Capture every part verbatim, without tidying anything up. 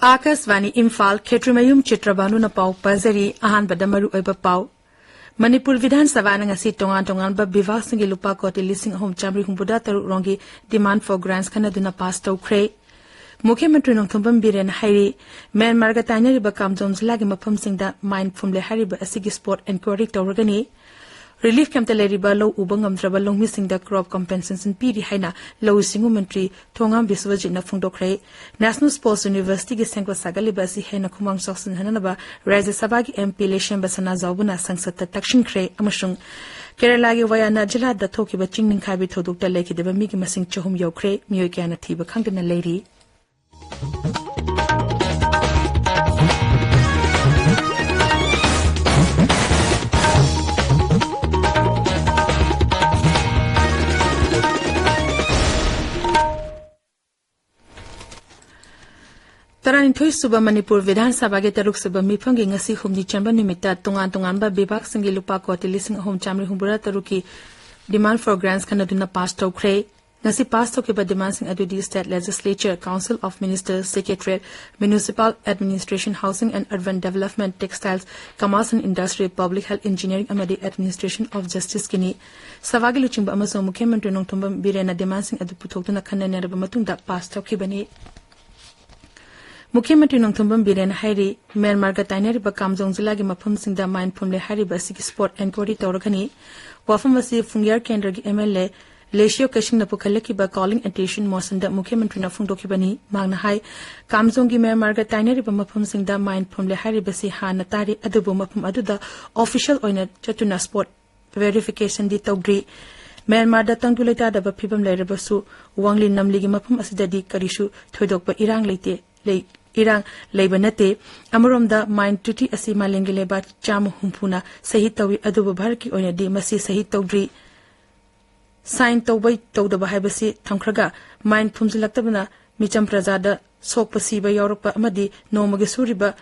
ꯑꯥꯀꯥꯁꯕꯥꯅꯤ ꯏꯝꯐꯥꯜ, ꯈꯦꯇ꯭ꯔꯤꯃꯌꯨꯝ ꯆꯤꯇ꯭ꯔꯕꯥꯅꯨꯅ ꯄꯥꯎ ꯄꯥꯖꯔꯤ꯫ ꯑꯍꯥꯟꯕꯗ ꯃꯔꯨꯑꯣꯏꯕ ꯄꯥꯎ꯫ ꯃꯅꯤꯄꯨꯔ ꯕꯤꯙꯥꯟ ꯁꯚꯥꯅ ꯉꯁꯤ ꯇꯣꯉꯥꯟ ꯇꯣꯉꯥꯟꯕ ꯕꯤꯚꯥꯒꯁꯤꯡꯒꯤ ꯂꯨꯄꯥ ꯀꯣꯇꯤ ꯂꯤꯁꯤꯡ ꯑꯍꯨꯝ ꯆꯥꯃꯔꯤ ꯍꯨꯝꯐꯨꯇꯔꯨꯛ ꯔꯣꯝꯒꯤ demand for grants ꯈꯟꯅꯗꯨꯅ pass ꯇꯧꯈ꯭ꯔꯦ꯫ ꯃꯨꯈ꯭ꯌ ꯃꯟꯇ꯭ꯔꯤ ꯅꯣꯡꯊꯣꯝꯕꯝ ꯕꯤꯔꯦꯟꯅ ꯍꯥꯏꯔꯤ, ꯃ꯭ꯌꯥꯟꯃꯥꯔꯒ ꯇꯥꯏꯅꯔꯤꯕ ꯀꯥꯝꯖꯣꯡ ꯖꯤꯂꯥꯒꯤ ꯃꯐꯝꯁꯤꯡꯗ mine ꯐꯨꯝꯂꯦ ꯍꯥꯏꯔꯤꯕ ꯑꯁꯤꯒꯤ spot enquiry ꯇꯧꯔꯒꯅꯤ꯫ Relief campꯇ ꯂꯩꯔꯤꯕ ꯂꯧ ꯎꯕ ꯉꯝꯗ꯭ꯔꯕ ꯂꯧꯃꯤꯁꯤꯡꯗ crop compensation ꯄꯤꯔꯤ ꯍꯥꯏꯅ ꯂꯧꯎ ꯁꯤꯡꯎ ꯃꯟꯇ꯭ꯔꯤ ꯊꯣꯉꯥꯝ ꯕꯤꯁ꯭ꯋꯖꯤꯠꯅ ꯐꯣꯡꯗꯣꯛꯈ꯭ꯔꯦ꯫ National Sports Universityꯒꯤ ꯁꯦꯝꯒꯠ ꯁꯥꯒꯠꯂꯤꯕ ꯑꯁꯤ ꯍꯦꯟꯅ ꯈꯨꯃꯥꯡ ꯆꯥꯎꯁꯤꯟꯍꯟꯅꯕ ꯔꯥꯖ꯭ꯌ ꯁꯚꯥꯒꯤ MP ꯂꯩꯁꯦꯝꯕ ꯁꯅꯥꯖꯥꯎꯕꯅ ꯁꯪꯁꯠꯇ ꯇꯛꯁꯤꯟꯈ꯭ꯔꯦ ꯑꯃꯁꯨꯡ ꯀꯦꯔꯂꯥꯒꯤ ꯋꯥꯌꯥꯅꯥꯗ ꯖꯤꯂꯥꯗ ꯊꯣꯛꯈꯤꯕ ꯆꯤꯡ ꯅꯤꯡꯈꯥꯏꯕꯒꯤ ꯊꯧꯗꯣꯛꯇ ꯂꯩꯈꯤꯗꯕ ꯃꯤꯒꯤ ꯃꯁꯤꯡ ꯆꯍꯨꯝ ꯌꯧꯈ꯭ꯔꯦ꯫ ꯃꯤꯑꯣꯏ ꯀꯌꯥꯅ ꯊꯤꯕ ꯈꯪꯗꯅ ꯂꯩꯔꯤ꯫ ꯇꯔꯥꯅꯤꯊꯣꯏ ꯁꯨꯕ ꯃꯅꯤꯄꯨꯔ ꯕꯤꯙꯥꯟ ꯁꯚꯥꯒꯤ ꯇꯔꯨꯛ ꯁꯨꯕ ꯃꯤꯐꯝꯒꯤ ꯉꯁꯤ ꯍꯨꯝꯅꯤ ꯆꯟꯕ ꯅꯨꯃꯤꯠꯇ ꯇꯣꯉꯥꯟ ꯇꯣꯉꯥꯟꯕ ꯕꯤꯚꯥꯒꯁꯤꯡꯒꯤ ꯂꯨꯄꯥ ꯀꯣꯇꯤ ꯂꯤꯁꯤꯡ ꯑꯍꯨꯝ ꯆꯥꯃꯔꯤ ꯍꯨꯝꯐꯨꯇꯔꯨꯛꯀꯤ demand for grants ꯈꯟꯅꯗꯨꯅ pass ꯇꯧꯈ꯭ꯔꯦ꯫ ꯉꯁꯤ pass ꯇꯧꯈꯤꯕ demandꯁꯤꯡ ꯑꯗꯨꯗꯤ State Legislature, Council of Ministers, Secretariat, Municipal Administration, Housing and Urban Development, Textiles, Commerce and Industry, Public Health, Engineering ꯑꯃꯗꯤ Administration of Justiceꯀꯤꯅꯤ꯫ ꯁꯚꯥꯒꯤ ꯂꯨꯆꯤꯡꯕ ꯑꯃꯁꯨꯡ ꯃꯨꯈ꯭ꯌ ꯃꯟꯇ꯭ꯔꯤ ꯅꯣꯡꯊꯣꯝꯕꯝ ꯕꯤꯔꯦꯟꯅ demandꯁꯤꯡ ꯑꯗꯨ ꯄꯨꯊꯣꯛꯇꯨꯅ ꯈꯟꯅ ꯅꯩꯅꯔꯕ ꯃꯇꯨꯡꯗ pass ꯇꯧꯈꯤꯕꯅꯤ꯫ ꯃꯨꯈ꯭ꯌ ꯃꯟꯇ꯭ꯔꯤ ꯅꯣꯡꯊꯣꯝꯕꯝ ꯕꯤꯔꯦꯟꯅ ꯍꯥꯏꯔꯤ, ꯃ꯭ꯌꯥꯟꯃꯥꯔꯒ ꯇꯥꯏꯅꯔꯤꯕ ꯀꯥꯝꯖꯣꯡ ꯖꯤꯂꯥꯒꯤ ꯃꯐꯝꯁꯤꯡꯗ mine ꯐꯨꯝꯂꯦ ꯍꯥꯏꯔꯤꯕ ꯑꯁꯤꯒꯤ spot enquiry ꯇꯧꯔꯒꯅꯤ꯫ ꯋꯥꯐꯝ ꯑꯁꯤ ꯐꯨꯡꯌꯥꯔ ꯀꯦꯟꯗ꯭ꯔꯒꯤ MLA ꯂꯦꯁꯤꯌꯣ ꯀꯩꯁꯤꯡꯅ ꯄꯨꯈꯠꯂꯛꯈꯤꯕ calling attention motionꯗ ꯃꯨꯈ꯭ꯌ ꯃꯟꯇ꯭ꯔꯤꯅ ꯐꯣꯡꯗꯣꯛꯈꯤꯕꯅꯤ꯫ ꯃꯍꯥꯛꯅ ꯍꯥꯏ, ꯀꯥꯝꯖꯣꯡꯒꯤ ꯃ꯭ꯌꯥꯟꯃꯥꯔꯒ ꯇꯥꯏꯅꯔꯤꯕ ꯃꯐꯝꯁꯤꯡꯗ mine ꯐꯨꯝꯂꯦ ꯍꯥꯏꯔꯤꯕꯁꯤ ꯍꯥꯟꯅ ꯇꯥꯔꯤ, ꯑꯗꯨꯕꯨ ꯃꯐꯝ ꯑꯗꯨꯗ official ꯑꯣꯏꯅ ꯆꯠꯇꯨꯅ spot verificationꯗꯤ ꯇꯧꯗ꯭ꯔꯤ꯫ ꯃ꯭ꯌꯥꯟꯃꯥꯔꯗ ꯇꯪꯗꯨ ꯂꯩꯇꯥꯗꯕ ꯐꯤꯕꯝ ꯂꯩꯔꯕꯁꯨ, ꯋꯥꯡꯂꯤ ꯅꯝꯂꯤꯒꯤ ꯃꯐꯝ ꯑꯁꯤꯗꯗꯤ ꯀꯔꯤꯁꯨ ꯊꯣꯏꯗꯣꯛꯄ ꯏꯔꯥꯡ ꯂꯩꯇꯦ, ꯂꯩ-, ꯏꯔꯥꯡ ꯂꯩꯕ ꯅꯠꯇꯦ꯫ ꯑꯃꯔꯣꯝꯗ, mine treaty ꯑꯁꯤ ꯃꯥꯂꯦꯝꯒꯤ ꯂꯩꯕꯥꯛ ꯆꯥꯝꯃ ꯍꯨꯝꯐꯨꯅ ꯁꯍꯤ ꯇꯧꯏ, ꯑꯗꯨꯕꯨ ꯚꯥꯔꯠꯀꯤ ꯑꯣꯏꯅꯗꯤ ꯃꯁꯤ ꯁꯍꯤ ꯇꯧꯗ꯭ꯔꯤ꯫ Sign ꯇꯧꯕ ꯇꯧꯗꯕ ꯍꯥꯏꯕꯁꯤ ꯊꯝꯈ꯭ꯔꯒ, mine ꯐꯨꯝꯖꯤꯜꯂꯛꯇꯕꯅ ꯃꯤꯆꯝ ꯄ꯭ꯔꯖꯥꯗ ꯁꯣꯛꯄ ꯁꯤꯕ ꯌꯥꯎꯔꯛꯄ ꯑꯃꯗꯤ ꯅꯣꯡꯃꯒꯤ ꯁꯨꯔꯤꯕ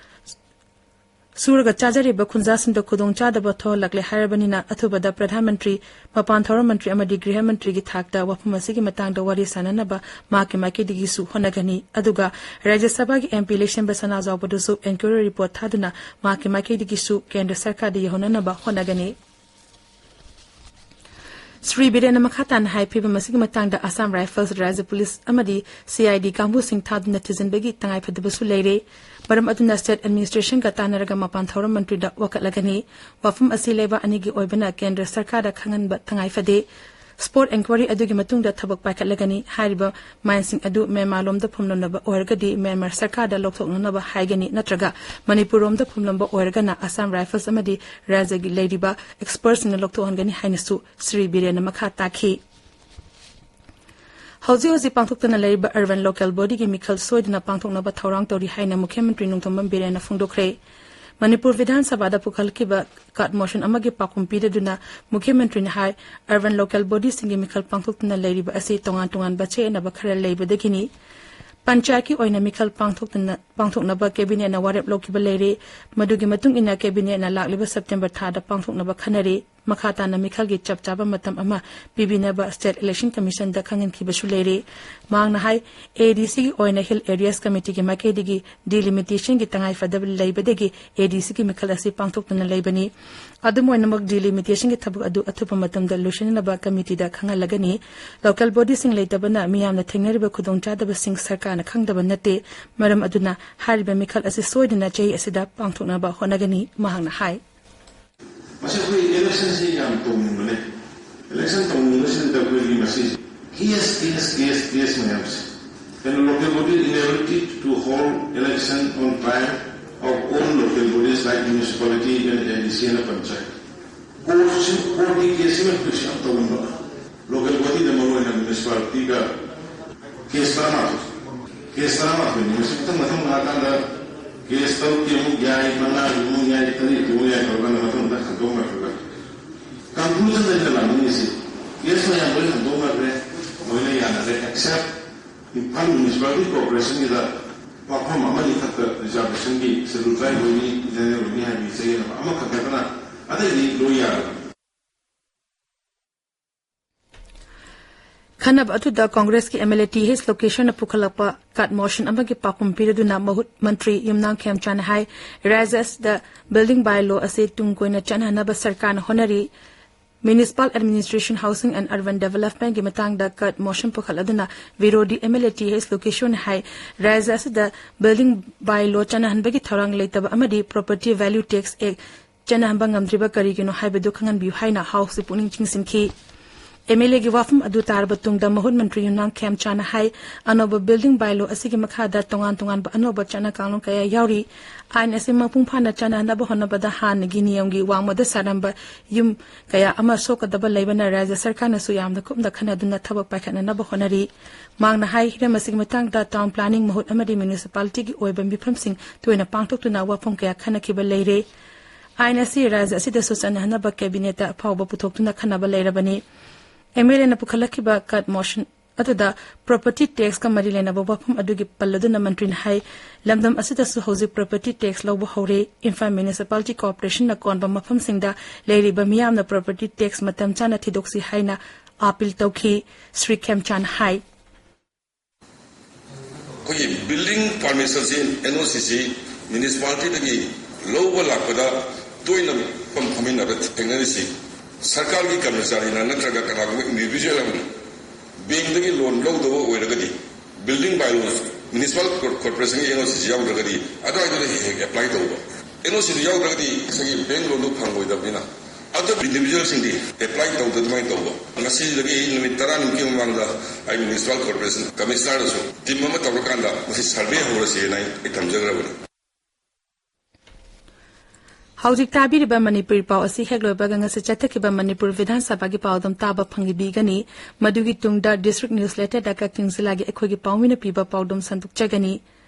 ꯁꯨꯔꯒ ꯆꯥꯖꯔꯤꯕ ꯈꯨꯟꯖꯥꯁꯤꯡꯗ ꯈꯨꯗꯣꯡꯆꯥꯗꯕ ꯊꯣꯛꯍꯜꯂꯛꯂꯦ ꯍꯥꯏꯔꯕꯅꯤꯅ, ꯑꯊꯨꯕꯗ ꯄ꯭ꯔꯙꯥꯟ ꯃꯟꯇ꯭ꯔꯤ, ꯃꯄꯥꯟ ꯊꯧꯔꯝ ꯃꯟꯇ꯭ꯔꯤ ꯑꯃꯗꯤ ꯒ꯭ꯔꯤꯍ ꯃꯟꯇ꯭ꯔꯤꯒꯤ ꯊꯥꯛꯇ ꯋꯥꯐꯝ ꯑꯁꯤꯒꯤ ꯃꯇꯥꯡꯗ ꯋꯥꯔꯤ ꯁꯥꯅꯅꯕ ꯃꯍꯥꯛꯀꯤ ꯃꯥꯏꯀꯩꯗꯒꯤꯁꯨ ꯍꯣꯠꯅꯒꯅꯤ꯫ ꯑꯗꯨꯒ ꯔꯥꯖ꯭ꯌ ꯁꯚꯥꯒꯤ MP ꯂꯩꯁꯦꯝꯕ ꯁꯅꯥꯖꯥꯎꯕꯗꯨꯁꯨ inquiry report ꯊꯥꯗꯨꯅ ꯃꯍꯥꯛꯀꯤ ꯃꯥꯏꯀꯩꯗꯒꯤꯁꯨ ꯀꯦꯟꯗ꯭ꯔ ꯁꯔꯀꯥꯔꯗ ꯌꯧꯍꯟꯅꯅꯕ ꯍꯣꯠꯅꯒꯅꯤ꯫ ꯁ꯭ꯔꯤ ꯕꯤꯔꯦꯟꯅ ꯃꯈꯥ ꯇꯥꯅ ꯍꯥꯏ, ꯐꯤꯚꯝ ꯑꯁꯤꯒꯤ ꯃꯇꯥꯡꯗ Assam Rifles, ꯔꯥꯖ꯭ꯌ ꯄꯨꯂꯤꯁ ꯑꯃꯗꯤ CID ꯀꯥꯡꯕꯨꯁꯤꯡ ꯊꯥꯗꯨꯅ ꯊꯤꯖꯤꯟꯕꯒꯤ ꯇꯉꯥꯏꯐꯗꯕꯁꯨ ꯂꯩꯔꯦ꯫ ꯃꯔꯝ ꯑꯗꯨꯅ state administrationꯒ ꯇꯥꯟꯅꯔꯒ ꯃꯄꯥꯟ ꯊꯧꯔꯝ ꯃꯟꯇ꯭ꯔꯤꯗ ꯋꯥꯀꯠꯂꯒꯅꯤ꯫ ꯋꯥꯐꯝ ꯑꯁꯤ ꯂꯩꯕꯥꯛ ꯑꯅꯤꯒꯤ ꯑꯣꯏꯕꯅ ꯀꯦꯟꯗ꯭ꯔ ꯁꯔꯀꯥꯔꯗ ꯈꯪꯍꯟꯕ ꯇꯉꯥꯏ ꯐꯗꯦ꯫ Spot inquiry ꯑꯗꯨꯒꯤ ꯃꯇꯨꯡꯗ ꯊꯕꯛ ꯄꯥꯏꯈꯠꯂꯒꯅꯤ꯫ ꯍꯥꯏꯔꯤꯕ mine ꯁꯤꯡ ꯑꯗꯨ ꯃ꯭ꯌꯥꯟꯃꯥꯔ ꯂꯣꯝꯗ ꯐꯨꯝꯂꯝꯂꯕ ꯑꯣꯏꯔꯒꯗꯤ ꯃ꯭ꯌꯥꯟꯃꯥꯔ ꯁꯔꯀꯥꯔꯗ ꯂꯧꯊꯣꯛꯅꯅꯕ ꯍꯥꯏꯒꯅꯤ, ꯅꯠꯇ꯭ꯔꯒ ꯃꯅꯤꯄꯨꯔ ꯂꯣꯝꯗ ꯐꯨꯝꯂꯝꯕ ꯑꯣꯏꯔꯒꯅ Assam Rifles ꯑꯃꯗꯤ ꯔꯥꯖ꯭ꯌꯒꯤ ꯂꯩꯔꯤꯕ expertꯁꯤꯡꯅ ꯂꯧꯊꯣꯛꯍꯟꯒꯅꯤ ꯍꯥꯏꯅꯁꯨ ꯁ꯭ꯔꯤ ꯕꯤꯔꯦꯟꯅ ꯃꯈꯥ ꯇꯥꯈꯤ꯫ ꯍꯧꯖꯤꯛ ꯍꯧꯖꯤꯛ ꯄꯥꯡꯊꯣꯛꯇꯨꯅ ꯂꯩꯔꯤꯕ Urban Local Bodyꯒꯤ ꯃꯤꯈꯜ ꯁꯣꯏꯗꯅ ꯄꯥꯡꯊꯣꯛꯅꯕ ꯊꯧꯔꯥꯡ ꯇꯧꯔꯤ ꯍꯥꯏꯅ ꯃꯨꯈ꯭ꯌ ꯃꯟꯇ꯭ꯔꯤ ꯅꯣꯡꯊꯣꯝꯕꯝ ꯕꯤꯔꯦꯟꯅ ꯐꯣꯡꯗꯣꯛꯈ꯭ꯔꯦ꯫ ꯃꯅꯤꯄꯨꯔ ꯕꯤꯙꯥꯟ ꯁꯚꯥꯗ ꯄꯨꯈꯠꯈꯤꯕ ꯀꯠ ꯃꯣꯁꯟ ꯑꯃꯒꯤ ꯄꯥꯎꯈꯨꯝ ꯄꯤꯗꯨꯅ ꯃꯨꯈ꯭ꯌ ꯃꯟꯇ꯭ꯔꯤꯅ ꯍꯥꯏ, Urban Local Bodyꯁꯤꯡꯒꯤ ꯃꯤꯈꯜ ꯄꯥꯡꯊꯣꯛꯇꯨꯅ ꯂꯩꯔꯤꯕ ꯑꯁꯤ ꯇꯣꯉꯥꯟ ꯇꯣꯉꯥꯟꯕ ꯆꯌꯦꯠꯅꯕ ꯈꯔ ꯂꯩꯕꯗꯒꯤꯅꯤ꯫ ꯄꯟꯆꯥꯌꯠꯀꯤ ꯑꯣꯏꯅ ꯃꯤꯈꯜ ꯄꯥꯡꯊꯣꯛꯇꯨꯅ, ꯄꯥꯡꯊꯣꯛꯅꯕ cabinetꯅ ꯋꯥꯔꯦꯞ ꯂꯧꯈꯤꯕ ꯂꯩꯔꯦ꯫ ꯃꯗꯨꯒꯤ ꯃꯇꯨꯡ ꯏꯟꯅ cabinetꯅ ꯂꯥꯛꯂꯤꯕ September ꯊꯥꯗ ꯄꯥꯡꯊꯣꯛꯅꯕ ꯈꯟꯅꯔꯤ꯫ ꯃꯈꯥ ꯇꯥꯅ ꯃꯤꯈꯜꯒꯤ ꯆꯞ ꯆꯥꯕ ꯃꯇꯝ ꯑꯃ ꯄꯤꯕꯤꯅꯕ State Election Commissionꯗ ꯈꯪꯍꯟꯈꯤꯕꯁꯨ ꯂꯩꯔꯤ꯫ ꯃꯍꯥꯛꯅ ꯍꯥꯏ, ADCꯒꯤ ꯑꯣꯏꯅ Hill Areas Committeeꯒꯤ ꯃꯥꯏꯀꯩꯗꯒꯤ delimitationꯒꯤ ꯇꯉꯥꯏ ꯐꯗꯕ ꯂꯩꯕꯗꯒꯤ ADCꯒꯤ ꯃꯤꯈꯜ ꯑꯁꯤ ꯄꯥꯡꯊꯣꯛꯇꯨꯅ ꯂꯩꯕꯅꯤ꯫ ꯑꯗꯨꯝ ꯑꯣꯏꯅꯃꯛ, delimitationꯒꯤ ꯊꯕꯛ ꯑꯗꯨ ꯑꯊꯨꯕ ꯃꯇꯝꯗ ꯂꯣꯏꯁꯤꯟꯅꯕ committeeꯗ ꯈꯪꯍꯜꯂꯒꯅꯤ꯫ Local bodyꯁꯤꯡ ꯂꯩꯇꯕꯅ ꯃꯤꯌꯥꯝꯅ ꯊꯦꯡꯅꯔꯤꯕ ꯈꯨꯗꯣꯡꯆꯥꯗꯕꯁꯤꯡ ꯁꯔꯀꯥꯔꯅ ꯈꯪꯗꯕ ꯅꯠꯇꯦ꯫ ꯃꯔꯝ ꯑꯗꯨꯅ ꯍꯥꯏꯔꯤꯕ ꯃꯤꯈꯜ ꯑꯁꯤ ꯁꯣꯏꯗꯅ ꯆꯍꯤ ꯑꯁꯤꯗ ꯄꯥꯡꯊꯣꯛꯅꯕ ꯍꯣꯠꯅꯒꯅꯤ, ꯃꯍꯥꯛꯅ ꯍꯥꯏ꯫ ꯃꯁꯤ ꯑꯩꯈꯣꯏ electionꯁꯤ ꯌꯥꯝ ꯇꯧꯅꯤꯡꯕꯅꯦ꯫ Election ꯇꯧꯅꯤꯡꯕꯁꯤꯗ ꯑꯩꯈꯣꯏꯒꯤ ꯃꯁꯤ case, case, case, case ꯃꯌꯥꯝꯁꯦ꯫ ꯀꯩꯅꯣ, local body inability to hold election on time of own local bodies like municipality and ADC and panchayat꯫ Courtꯁꯤ, courtꯀꯤ caseꯁꯤ ꯃꯌꯥꯝ ꯌꯥꯝ ꯇꯧꯅꯤꯡꯕ꯫ Local bodyꯗ ꯃꯔꯨ ꯑꯣꯏꯅ municipalityꯒ case ꯇꯔꯥꯃꯥꯊꯣꯏ꯫ Case ꯇꯔꯥꯃꯥꯊꯣꯏꯅꯤ꯫ ꯃꯁꯤ ꯃꯊꯪ ꯃꯊꯪ ꯂꯥꯛꯑꯀꯥꯟꯗ case ꯇꯔꯨꯛꯀꯤ ꯑꯃꯨꯛ ꯌꯥꯏ, ꯃꯉꯥꯒꯤ ꯑꯃꯨꯛ ꯌꯥꯏ, ꯇꯔꯦꯠꯀꯤ ꯑꯃꯨꯛ ꯌꯥꯏ ꯇꯧꯔꯀꯥꯟꯗ ꯃꯊꯪ ꯃꯊꯪ ꯈꯟꯗꯣꯛꯅꯈ꯭ꯔꯒ conclusionꯗ ꯑꯩꯅ ꯂꯥꯛꯅꯤꯡꯉꯤꯁꯤ, case ꯃꯌꯥꯝ ꯂꯣꯏ ꯈꯟꯗꯣꯛꯅꯈ꯭ꯔꯦ, ꯂꯣꯏꯅ ꯌꯥꯅꯔꯦ, except ꯏꯝꯐꯥꯜ Municipality Corporationꯒꯤꯗ ꯋꯥꯐꯝ ꯑꯃꯅꯤ ꯈꯛꯇ ꯔꯤꯖꯥꯔꯕꯦꯁꯟꯒꯤ ꯁꯦꯗꯨꯜ ꯇ꯭ꯔꯥꯏꯕ ꯑꯣꯏꯅꯤ, ꯖꯦꯅꯔꯦꯜ ꯑꯣꯏꯅꯤ ꯍꯥꯏꯕꯒꯤ ꯆꯌꯦꯠꯅꯕ ꯑꯃꯈꯛ ꯅꯠꯇꯅ ꯑꯇꯩꯗꯤ ꯂꯣꯏ ꯌꯥꯔꯕꯅꯤ꯫ ꯈꯟꯅꯕ ꯑꯗꯨꯗ ꯀꯣꯡꯒ꯭ꯔꯦꯁꯀꯤ M L A T H ꯂꯣꯀꯦꯁꯟꯅ ꯄꯨꯈꯠꯂꯛꯄ ꯀꯠ ꯃꯣꯁꯟ ꯑꯃꯒꯤ ꯄꯥꯎꯈꯨꯝ ꯄꯤꯔꯗꯨꯅ ꯃꯍꯨꯠ ꯃꯟꯇ꯭ꯔꯤ ꯌꯨꯝꯅꯥꯝ ꯈꯦꯝꯆꯥꯟꯅ ꯍꯥꯏ, ꯔꯥꯖ꯭ꯌ ꯑꯁꯤꯗ ꯕꯤꯜꯗꯤꯡ ꯕꯥꯏ ꯂꯣ ꯑꯁꯤ ꯇꯨꯡ ꯀꯣꯏꯅ ꯆꯠꯅꯅꯕ ꯁꯔꯀꯥꯔꯅ ꯍꯣꯠꯅꯔꯤ꯫ Municipal administration, housing and urban ꯗꯤꯚꯦꯂꯞꯃꯦꯟꯒꯤ ꯃꯇꯥꯡꯗ ꯀꯠ ꯃꯣꯁꯟ ꯄꯨꯈꯠꯂꯗꯨꯅ ꯋꯤꯔꯣꯙꯤ M L A T H ꯂꯣꯀꯦꯁꯟꯅ ꯍꯥꯏ, ꯔꯥꯖ꯭ꯌ ꯑꯁꯤꯗ ꯕꯤꯜꯗꯤꯡ ꯕꯥꯏ ꯂꯣ ꯆꯠꯅꯍꯟꯕꯒꯤ ꯊꯧꯔꯥꯡ ꯂꯩꯇꯕ ꯑꯃꯗꯤ ꯄ꯭ꯔꯣꯄꯔꯇꯤ ꯚꯦꯂ꯭ꯌꯨ ꯇꯦꯛꯁ ꯑꯦꯛ ꯆꯠꯅꯍꯟꯕ ꯉꯝꯗ꯭ꯔꯤꯕ ꯀꯔꯤꯒꯤꯅꯣ ꯍꯥꯏꯕꯗꯨ ꯈꯪꯍꯟꯕꯤꯌꯨ ꯍꯥꯏꯅ ꯍꯥꯎꯁꯄꯨ ꯄꯨꯛꯅꯤꯡ ꯆꯤꯡꯁꯤꯟꯈꯤ꯫ ꯑꯦꯝ ꯑꯦꯜ ꯑꯦꯒꯤ ꯋꯥꯐꯝ ꯑꯗꯨ ꯇꯥꯔꯕ ꯇꯨꯡꯗ ꯃꯍꯨꯠ ꯃꯟꯇ꯭ꯔꯤ ꯌꯨꯝꯅꯥꯝ ꯈꯦꯝꯆꯥꯟꯅ ꯍꯥꯏ, ꯑꯅꯧꯕ ꯕꯤꯜꯗꯤꯡ ꯕꯥꯏ ꯂꯣ ꯑꯁꯤꯒꯤ ꯃꯈꯥꯗ ꯇꯣꯉꯥꯟ ꯇꯣꯉꯥꯟꯕ ꯑꯅꯧꯕ ꯆꯠꯅ ꯀꯥꯡꯂꯣꯟ ꯀꯌꯥ ꯌꯥꯎꯔꯤ꯫ ꯑꯥꯏꯟ ꯑꯁꯤ ꯃꯄꯨꯡ ꯐꯥꯅ ꯆꯠꯅꯍꯟꯅꯕ ꯍꯣꯠꯅꯕꯗ ꯍꯥꯟꯅꯒꯤ ꯅꯤꯌꯝꯒꯤ ꯋꯥꯡꯃꯗ ꯁꯥꯔꯝꯕ ꯌꯨꯝ ꯀꯌꯥ ꯑꯃ ꯁꯣꯛꯀꯗꯕ ꯂꯩꯕꯅ ꯔꯥꯖ꯭ꯌ ꯁꯔꯀꯥꯔꯅꯁꯨ ꯌꯥꯝꯅ ꯀꯨꯞꯅ ꯈꯟꯅꯗꯨꯅ ꯊꯕꯛ ꯄꯥꯏꯈꯠꯅꯅꯕ ꯍꯣꯠꯅꯔꯤ꯫ ꯃꯍꯥꯛꯅ ꯍꯥꯏ, ꯍꯤꯔꯝ ꯑꯁꯤꯒꯤ ꯃꯇꯥꯡꯗ ꯇꯥꯎꯟ ꯄ꯭ꯂꯥꯅꯤꯡ ꯃꯍꯨꯠ ꯑꯃꯗꯤ ꯃ꯭ꯌꯨꯅꯤꯁꯤꯄꯥꯂꯤꯇꯤꯒꯤ ꯑꯣꯏꯕ ꯃꯤꯐꯝꯁꯤꯡ ꯇꯣꯏꯅ ꯄꯥꯡꯊꯣꯛꯇꯨꯅ ꯋꯥꯐꯝ ꯀꯌꯥ ꯈꯟꯅꯈꯤꯕ ꯂꯩꯔꯦ꯫ ꯑꯥꯏꯟ ꯑꯁꯤ ꯔꯥꯖ꯭ꯌ ꯑꯁꯤꯗꯁꯨ ꯆꯠꯅꯍꯟꯅꯕ ꯀꯦꯕꯤꯅꯦꯠꯇ ꯑꯐꯥꯎꯕ ꯄꯨꯊꯣꯛꯇꯨꯅ ꯈꯟꯅꯕ ꯂꯩꯔꯕꯅꯤ꯫ ꯑꯦꯝ ꯑꯦꯜ ꯑꯦꯅ ꯄꯨꯈꯠꯂꯛꯈꯤꯕ ꯀꯠ ꯃꯣꯁꯟ ꯑꯗꯨꯗ ꯄ꯭ꯔꯣꯄꯔꯇꯤ ꯇꯦꯛꯁꯀ ꯃꯔꯤ ꯂꯩꯅꯕ ꯋꯥꯐꯝ ꯑꯗꯨꯒꯤ ꯄꯜꯂꯗꯨꯅ ꯃꯟꯇ꯭ꯔꯤꯅ ꯍꯥꯏ, ꯂꯝꯗꯝ ꯑꯁꯤꯗꯁꯨ ꯍꯧꯖꯤꯛ ꯄ꯭ꯔꯣꯄꯔꯇꯤ ꯇꯦꯛꯁ ꯂꯧꯕ ꯍꯧꯔꯦ꯫ ꯏꯝꯐꯥꯜ ꯃ꯭ꯌꯨꯅꯤꯁꯤꯄꯥꯂꯤꯇꯤ ꯀꯣꯔꯄꯣꯔꯦꯁꯟꯅ ꯀꯣꯟꯕ ꯃꯐꯝꯁꯤꯡꯗ ꯂꯩꯔꯤꯕ ꯃꯤꯌꯥꯝꯅ ꯄ꯭ꯔꯣꯄꯔꯇꯤ ꯇꯦꯛꯁ ꯃꯇꯝ ꯆꯥꯅ ꯊꯤꯗꯣꯛꯁꯤ ꯍꯥꯏꯅ ꯑꯥꯄꯤꯜ ꯇꯧꯈꯤ꯫ ꯁ꯭ꯔꯤ ꯈꯦꯝꯆꯥꯟ ꯍꯥꯏ꯫ ꯑꯩꯈꯣꯏꯒꯤ ꯕꯤꯜꯗꯤꯡ ꯄꯥꯔꯃꯤꯠꯁꯟꯁꯤ, ꯑꯦꯟ ꯑꯣ ꯁꯤꯁꯤ ꯃ꯭ꯌꯨꯅꯤꯁꯤꯄꯥꯂꯤꯇꯤꯗꯒꯤ ꯂꯧꯕ ꯂꯥꯛꯄꯗ ꯇꯣꯏꯅ ꯐꯝ ꯐꯝꯃꯤꯟꯅꯕ ꯊꯦꯡꯅꯔꯤꯁꯤ ꯁꯔꯀꯥꯔꯒꯤ ꯀꯔꯃꯆꯥꯔꯤꯅ ꯅꯠꯇ꯭ꯔꯒ ꯀꯅꯥꯒꯨꯝꯕ ꯏꯟꯗꯤꯚꯤꯖꯨꯋꯦꯜ ꯑꯃꯅ ꯕꯦꯡꯗꯒꯤ ꯂꯣꯟ ꯂꯧꯗꯕ ꯑꯣꯏꯔꯒꯗꯤ, building ꯕꯥꯏꯂꯣꯁ, municipal core-, ꯀꯣꯔꯄꯣꯔꯦꯁꯟꯒꯤ N O ꯁꯤꯁꯤ ꯌꯥꯎꯗ꯭ꯔꯒꯗꯤ ꯑꯗꯨꯋꯥꯏꯗꯨꯗ ꯍꯦꯛ ꯍꯦꯛ ꯑꯦꯄ꯭ꯂꯥꯏ ꯇꯧꯕ꯫ ꯑꯦꯟ ꯑꯣ ꯁꯤꯗꯨ ꯌꯥꯎꯗ꯭ꯔꯒꯗꯤ ꯉꯁꯥꯏꯒꯤ ꯕꯦꯡ ꯂꯣꯟꯗꯨ ꯐꯪꯉꯣꯏꯗꯕꯅꯤꯅ, ꯑꯗꯨ ꯏꯟꯗꯤꯚꯤꯖꯨꯋꯦꯜꯁꯤꯡꯗꯤ ꯑꯦꯄ꯭ꯂꯥꯏ ꯇꯧꯗ ꯑꯗꯨꯃꯥꯏꯅ ꯇꯧꯕ꯫ ꯉꯁꯤꯗꯒꯤ ꯅꯨꯃꯤꯠ ꯇꯔꯥꯅꯤꯃꯨꯛꯀꯤ ꯃꯃꯥꯡꯗ ꯑꯩ ꯃ꯭ꯌꯨꯅꯤꯁꯤꯄꯥꯜ ꯀꯣꯔꯄꯣꯔꯦꯁꯟ ꯀꯃꯤꯁꯅꯔꯗꯁꯨ ꯇꯤꯝ ꯑꯃ ꯇꯧꯔꯀꯥꯟꯗ ꯃꯁꯤ ꯁꯔꯚꯦ ꯍꯧꯔꯁꯦꯅ ꯑꯩ, ꯑꯩ ꯊꯝꯖꯈ꯭ꯔꯕꯅꯤ꯫ ꯍꯧꯖꯤꯛ ꯇꯥꯕꯤꯔꯤꯕ ꯃꯅꯤꯄꯨꯔꯤ ꯄꯥꯎ ꯑꯁꯤ ꯍꯦꯛ ꯂꯣꯏꯕꯒ ꯉꯁꯤ ꯆꯠꯊꯈꯤꯕ ꯃꯅꯤꯄꯨꯔ ꯕꯤꯙꯥꯟ ꯁꯚꯥꯒꯤ ꯄꯥꯎꯗꯝ ꯇꯥꯕ ꯐꯪꯕꯤꯒꯅꯤ꯫ ꯃꯗꯨꯒꯤ ꯇꯨꯡꯗ ꯗꯤꯁꯇ꯭ꯔꯤꯛ ꯅ꯭ꯌꯨꯁ ꯂꯦꯇꯔꯗ ꯀꯛꯆꯤꯡ ꯖꯤꯂꯥꯒꯤ ꯑꯩꯈꯣꯏꯒꯤ ꯄꯥꯎꯃꯤꯅ ꯄꯤꯕ ꯄꯥꯎꯗꯝ ꯁꯟꯗꯣꯛꯆꯒꯅꯤ꯫